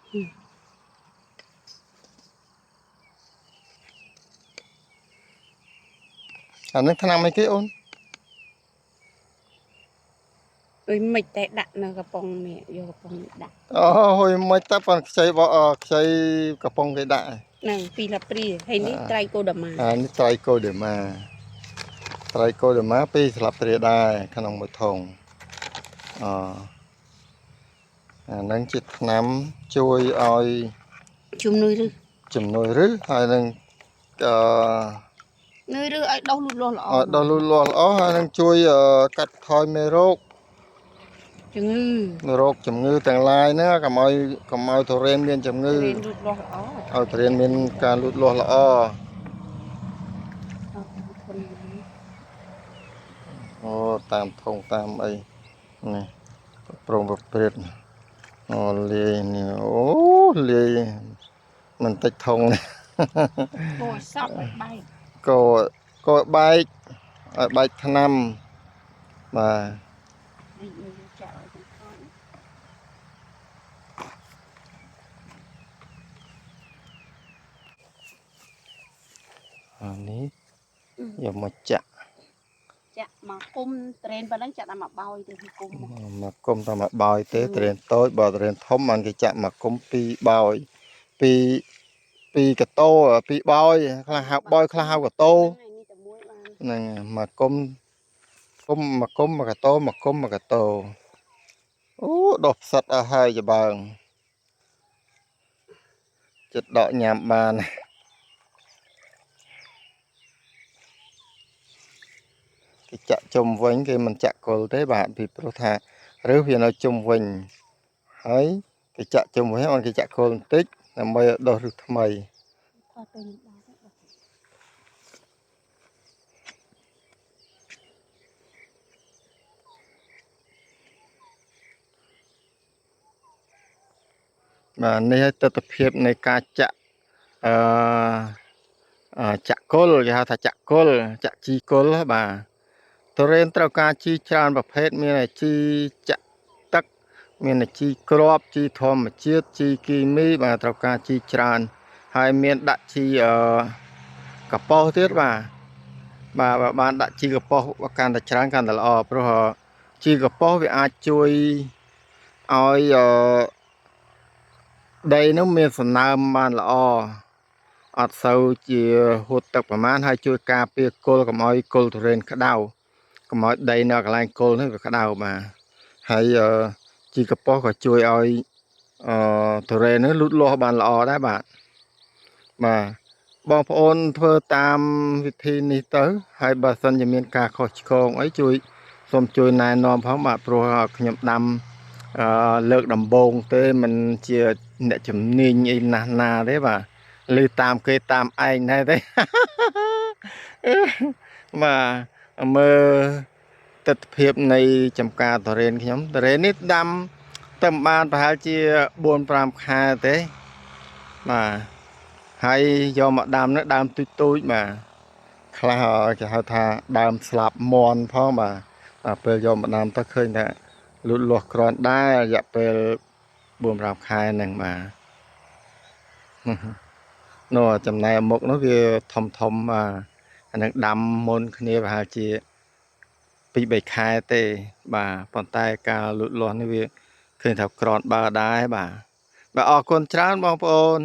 អានេះថ្នាំអីគេអូន? អុយមិនតែដាក់នៅកំប៉ុងនេះយកកំប៉ុងនេះដាក់ អូហុយមិនតែប៉ុនខ្ចីបខ្ចីកំប៉ុងគេដាក់ ហ្នឹងពីរឡាព្រាហើយនេះត្រៃកូដាម៉ា អានេះត្រៃកូដាម៉ាត្រៃកូដាម៉ាពីរស្លាបព្រាដែរក្នុងមួយធុងអអាហ្នឹងជាថ្នាំជួយឲ្យ ជំនួយឬ ជំនួយឬហើយនឹងអឺ នួយឬឲ្យដោះលូតលាស់ល្អ ឲ្យដោះលូតលាស់ល្អហើយនឹងជួយកាត់ថយមេរោគ ជំងឺ រោគជំងឺទាំងឡាយហ្នឹងកុំឲ្យទុរេនមានជំងឺ ទុរេនលូតលាស់ល្អ ឲ្យទុរេនមានការលូតលាស់ល្អអូតាមធុងតាមអីនេះប្រងប្រព្រឹត្តអូលាយនេះអូលាយមិនតិចធុងនេះ គោសក់ឲ្យបែក គោបែកឲ្យបែកថ្នាំបាទ នេះចាក់ឲ្យទាំងខន អានេះយកមកចាក់ ចាក់មកគុំត្រេនប៉ុណ្ណឹងចាក់តែមកបោយទេគុំ មកគុំតែមកបោយទេត្រេនតូចបើត្រេនធំបានគេចាក់មកគុំពីរបោយពីរកតោពីរបោយខ្លះហៅបោយខ្លះហៅកតោហ្នឹងមកគុំគុំមកគុំមកកតោមកគុំមកកតោអូដោះផ្សិតអស់ហើយច្បើងចិត្តដកញ៉ាំបានគេចាក់ជុំវិញគេមិនចាក់គល់ទេបាទពីព្រោះថាឬវានៅជុំវិញហើយគេចាក់ជុំវិញបានគេចាក់គល់បន្តិចដើម្បីឲ្យដោះឫសថ្មីបាទនេះហើយទិដ្ឋភាពនៃការចាក់ចាក់គល់គេហៅថាចាក់គល់ចាក់ជីគល់បាទទុរេនត្រូវការជីច្រើនប្រភេទមានជីចាក់ទឹកមានជីគ្រាប់ជីធម្មជាតិជីគីមីបាទត្រូវការជីច្រើនហើយមានដាក់ជីកប៉ោះទៀតបាទបាទបានដាក់ជីកប៉ោះកាន់តែច្រើនកាន់តែល្អព្រោះជីកប៉ោះវាអាចជួយឲ្យដីនោះមានសំណើមបានល្អអត់សូវជាហួតទឹកប្រមាណហើយជួយការពារគល់កុំឲ្យគល់ទុរេនក្តៅកុំឲ្យដីនៅកន្លែងគល់នេះវាក្តៅបាទហើយជីកប៉ោះក៏ជួយឲ្យទុរេននេះលូតលាស់បានល្អដែរបាទបាទបងប្អូនធ្វើតាមវិធីនេះទៅហើយបើសិនជាមានការខុសឆ្គងអីជួយសូមជួយណែនាំផងបាទព្រោះខ្ញុំដាំលើកដំបូងទេមិនជាអ្នកជំនាញអីណាស់ណាទេបាទឬតាមគេតាមឯងដែរទេបាទមើលទិដ្ឋភាពនៃចំការទុរេនខ្ញុំទុរេននេះដាំតែបានប្រហែលជា 4-5 ខែទេបាទហើយយកមកដាំនោះដើមទូចទូចបាទខ្លះគេហៅថាដើមស្លាប់មន់ផងបាទពេលយកមកដាំទៅឃើញថាលូតលាស់គ្រាន់ដែររយៈពេល 4-5 ខែហ្នឹងបាទនោះចំណែកមុខនោះវាធំធំបាទអានឹងដាំមុនគ្នាប្រហែលជា 2-3 ខែទេបាទប៉ុន្តែការលូតលាស់នេះវាឃើញថាក្រនបើដែរបាទបាទអរគុណច្រើនបងប្អូន